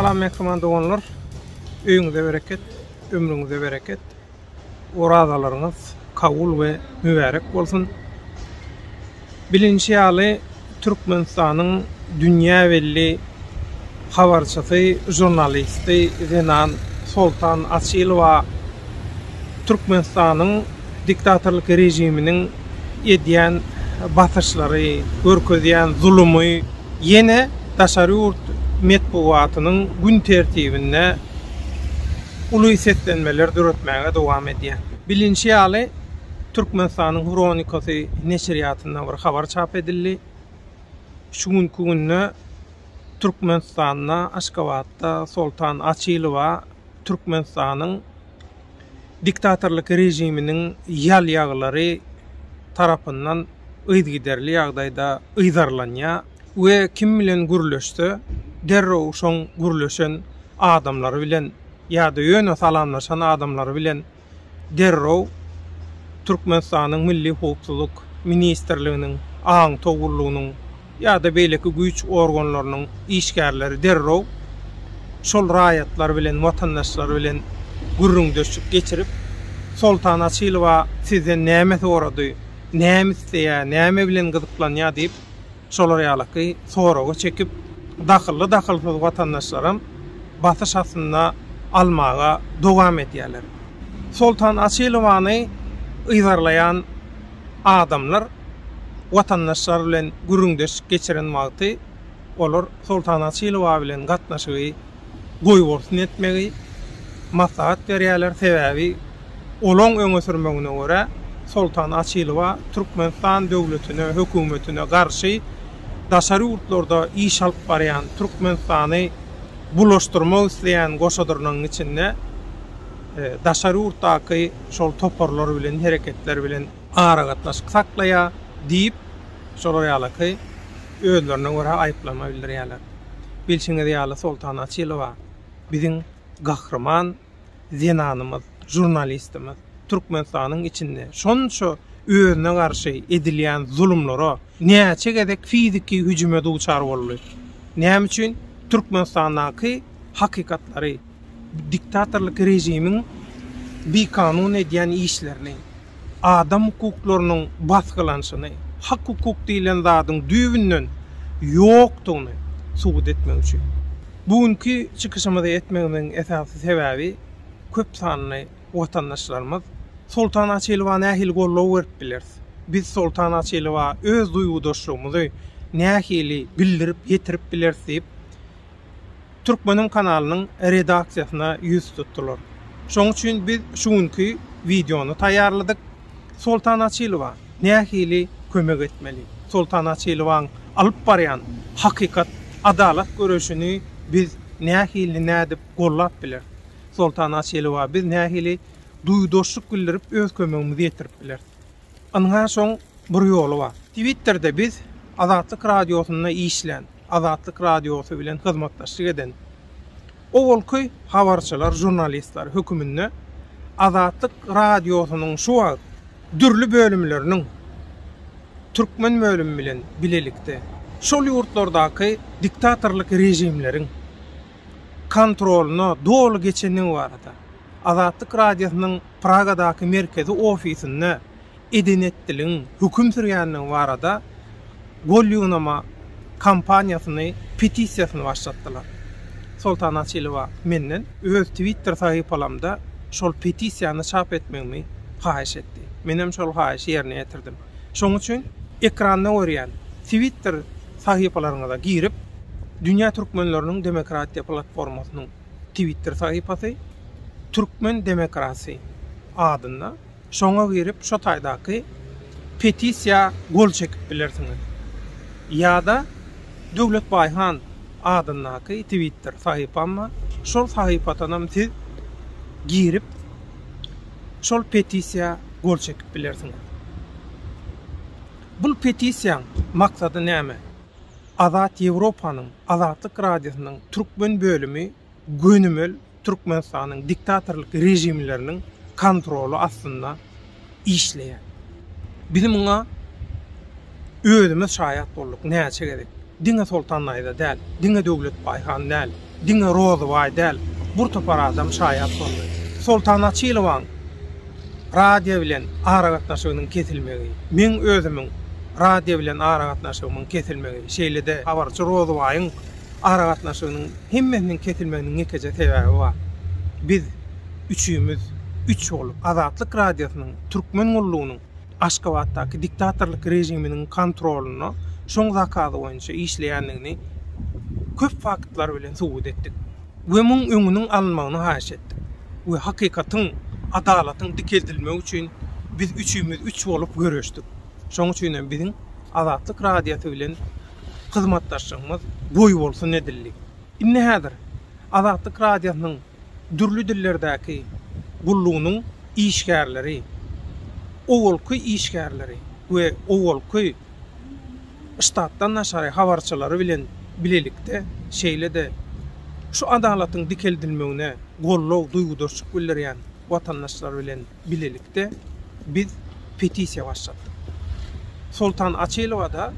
Salam mähriban doganlar. Öýüňize bereket, ömrüňize bereket. Orazalaryňyz kabul we mübärek bolsun. Bilinşi ýaly Türkmenistanyň dünýä belli habarçysy, žurnalisti zenan Soltan Açylowa Türkmenistanyň diktatorlyk režiminiň edýän basyşlary, görkezýän zulumy ýene daşary ýurt metbugatynyň gün tertibinde uly seslenmeler döretmäge dowam edýär. Bilinşi ýaly, Türkmenistanyň Hronikasy neşirýatynda bir habar çap edildi. Şu günki günde Türkmenistanda, Aşgabatda Soltan Açylowa Türkmenistanyň diktatorlyk režiminiň ýal-ýaglary tarapyndan yzygiderli ýagdaýda yzarlanýar we kim bilen gürleşse, derrew şoň gürleşen adamlary bilen ýa-da ýöne salamlaşan adamlary bilen derrew Türkmenistanyň Milli howpsuzlyk ministrliginiň, aňtaw gullugynyň ýa-da beýleki güýç organlarynyň işgärleri derrew şol raýatlar bilen, watandaşlar bilen gürrüňdeşlik geçirip, Soltan Açylowa sizden näme sorady, näme isleýär, näme bilen gyzyklanýar diýip, şolar ýalyky soraga çekip, dahylly-dahylsyz watandaşlaram basyş astynda almaga dowam edýärler. Soltan Açylowany yzarlaýan adamlar watandaşlar bilen gürrüňdeşlik geçiren wagty olar Soltan Açylowa bilen gatnaşygy goýbolsun etmegi maslahat berýärler, sebäbi olaň öňe sürmegine görä Soltan Açylowa Türkmenistan döwletine, hökümetine garşy daşary ýurtlarda iş alyp barýan, Türkmenistany bulaşdyrmak isleýän goşa dyrnagyň içinde daşary ýurtdaky şol toparlar bilen, hereketler bilen aragatnaşyk saklaýar diýip, şolar ýalaky özlerine görä aýyplama bildirýärler. Bilşiňiz ýaly Soltan Açylowa biziň gahryman zenanymyz, žurnalistimiz Türkmenistanyň içinde şonça özüne garşy edilýän zulumlara näçe gezek fiziki hüjüme duçar boldy. Näme üçin Türkmenistandaky hakykatlary, diktatorlyk režimiň bikanun edýän işlerini, adam hukuklarynyň basgylanyşyny, hak-hukuk diýlen zadyň düýbünden ýokdugyny subut etmek üçin. Bu günki çykyşymyzy etmegimiziň esasy sebäbi köp sanly watandaşlarymyz Soltan Açylowa nähili goldaw berip bileris? Biz Soltan Açylowa öz duýgudaşlygymyzy nähili bildirip, ýetirip bileris diýip, Türkmeniň kanalynyň redaksiýasyna ýüz tutdular. Şoň üçin biz şu günki wideony taýýarladyk. Soltan Açylowa nähili kömek etmeli? Soltan Açylowaň alyp barýan hakykat, adalat göreşini biz nähili nädip gollap bileris? Soltan Açylowa biz nähili duýgudaşlyk bildirip öz kömegimizi ýetirip bileris? Ynha şoň bir ýoly bar. Twitterde biz Azatlyk Radiosynda işlän, Azatlyk Radiosy bilen hyzmatdaşlyk eden owalky habarçylar, žurnalistler höküminde Azatlyk Radiosynyň şu wagt dürli bölümleriniň türkmen bölümi bilen bilelikde şol ýurtlardaky diktatorlyk režimleriň kontrolyna doly geçendigi barada Azatlyk Radiosynyň Pragadaky merkezi ofisinde eden-etdiligiň höküm sürýändigi barada gol ýygnama kampaniýasyny, petisiýasyny başlatdylar. Soltan Açylowa menden öz Twitter sahypalamda şol petisiýany çap etmegimi haýyş etdi. Menem şol haýyşy ýerine ýetirdim. Şonuň üçin ekranda görýän Twitter sahypalaryňyza girip, Dünýä türkmenleriniň demokratiýa platformasynyň Twitter sahypasy Türkmen demokrasy adynda şoňa girip şo taýdaky petisiýa gol çekip bilersiňiz. Ýa-da Döwlet Baýhan adyndaky Twitter sahypam bar. Şol sahypadanam siz girip şol petisiýa gol çekip bilersiňiz. Bul petisiýaň maksady näme? Azat Ýewropanyň Azatlyk Radiosynyň türkmen bölümi gönümel Türkmenistanyň diktatorlyk režimleriniň kontroly astynda işleýär. Biz muňa özümiz şaýat bolduk näçe gezek. Diňe Soltan Naýza däl, diňe Döwlet Baýhan däl. diňe Rozybaý däl, bir topar adam şaýat boldy. Soltan Açylowaň radio bilen aragatnaşygynyň kesilmegi, meň özümiň radio bilen aragatnaşygymyň kesilmegi, şeýle-de habarçy Rozybaýyň aragatnaşygynyň hemmesiniň kesilmeginiň ýekeje sebäbi bar. Biz üçimiz üç bolup Azatlyk Radiosynyň Türkmen gullugynyň Aşgabatdaky diktatorlyk režiminiň kontrolynda şoň zakazy boýunça işleýändigini köp faktlar bilen subut etdik we muň öňüniň alynmagyny haýyş etdik we hakykatyň, adalatyň dikeldilmegi üçin biz üçimiz üç bolup göreşdik. Şoň üçin hem biziň Azatlyk Radiosy bilen hyzmatdaşlygymyz goýbolsun edildi. Indi häzir Azatlyk Radiosynyň dürli dillerdäki gullugynyň işgärleri, owalky işgärleri we owalky ştatdan daşary habarçylary bilen bilelikde, şeýle-de şu adalatyň dikeldilmegine goldaw, duýgudaşlyk bildirýän watandaşlar bilen bilelikde biz petisiýa başlatdyk. Soltan Açylowa-da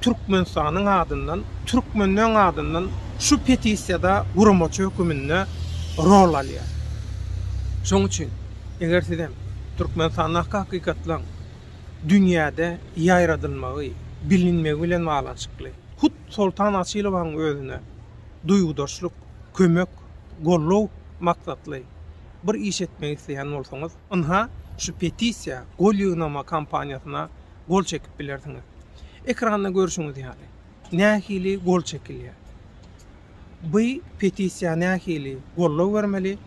Türkmenistanyň adyndan, türkmenleň adyndan şu petisiýada guramaçy höküminde rol alýar. Şoň üçin, eger sizem Türkmenistandaky hakykatlaň dünýäde ýaýradylmagy, bilinmegi bilen baglanyşykly, hut Soltan Açylowaň özüne duýgudaşlyk, kömek, goldaw maksatly bir iş etmek isleýän bolsaňyz, ynha, şu petisiýa, gol ýygnama kampaniýasyna gol çekip bilersiňiz. Ekranda görşüňiz ýaly, nähili gol çekilýär? Bu petisiýa nähili goldaw bermeli?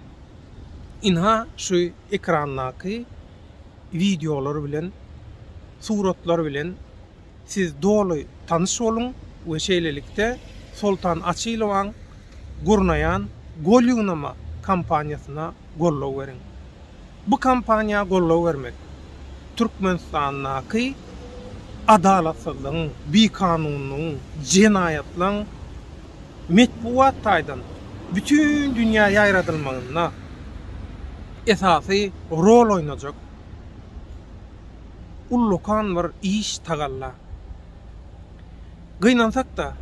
Ynha, şu ekrandaky wideolar bilen, suratlar bilen Siz doly tanyş boluň we şeýlelikde Soltan Açylowaň gurnaýan gol ýygnama kampaniýasyna goldaw beriň. Bu kampaniýa goldaw bermek, Türkmenistandaky adalatsyzlygyň, bikanunlygyň, jenaýatlaryň metbugat taýdan bütin dünýä ýaýradylmagynda esasy rol oýnajak ullakan bir iş tagalla. Gynansak-da,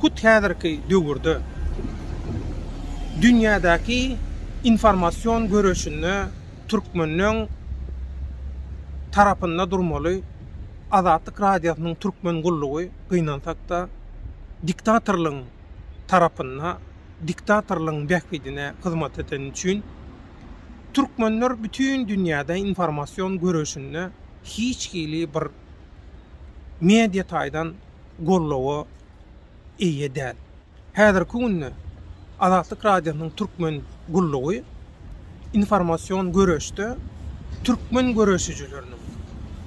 hut häzirki döwürde dünýädäki informasion göreşinde türkmenleň tarapynda durmaly Azatlyk Radiosynyň Türkmen gullugy gynansak-da diktatorlygyň tarapynda diktatorlygyň bähbidine hyzmat edeni üçin Türkmenler bütin dünýäde informasion göreşinde hiç hili bir media taýdan goldawa eýe däl. Häzirki günde Azatlyk Radiosynyň Türkmen gullugy informasion göreşde türkmen göreşijileriniň,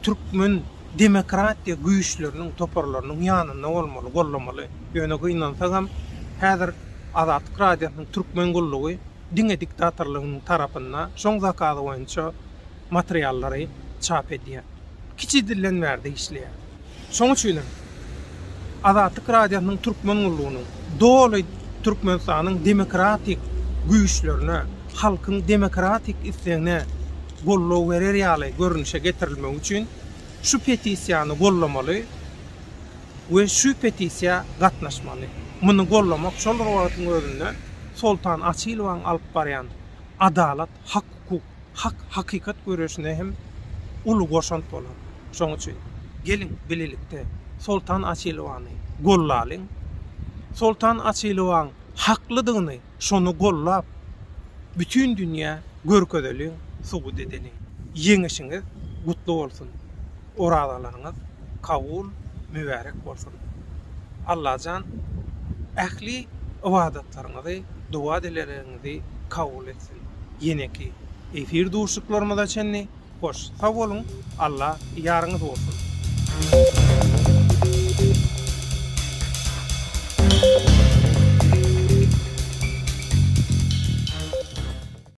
türkmen demokratiýa güýçleriniň toparlarynyň ýanynda bolmaly, goldamaly. Ýöne gynansagam häzir Azatlyk Radiosynyň Türkmen gullugy diňe diktatorlygyň tarapynda şoň zakazy boýunça materiallary çap edýär. Kiçi dilden bärde işleýär. Şoň üçinem Azatlyk Radiosynyň Türkmen gullugynyň doly Türkmenistanyň demokratik güýçlerine, halkyň demokratik islegine goldaw berer ýaly görnüşe getirilmegi üçin şu petisiýany goldamaly. we şu petisiýa gatnaşmaly. Muny gollamak şol bir wagtyň özünde Soltan Açylowaň alyp barýan adalat, hak-hukuk, hak, hakykat göreşine hem uly goşant bolar. Şoň üçin, geliň, bilelikde Soltan Açylowany gollalyň. Soltan Açylowaň haklydygyny şony gollap, bütin dünýä görkezeliň, subut edeliň. Ýeňişiňiz gutly bolsun! Orazalaryňyz kabul, mübärek bolsun! Allajan ähli ybadatlaryňyzy, doga-dilegleriňizi kabul etsin! Ýeneki efir duşuşyklarymyza çenli hoş sag boluň, Alla ýaryňyz bolsun!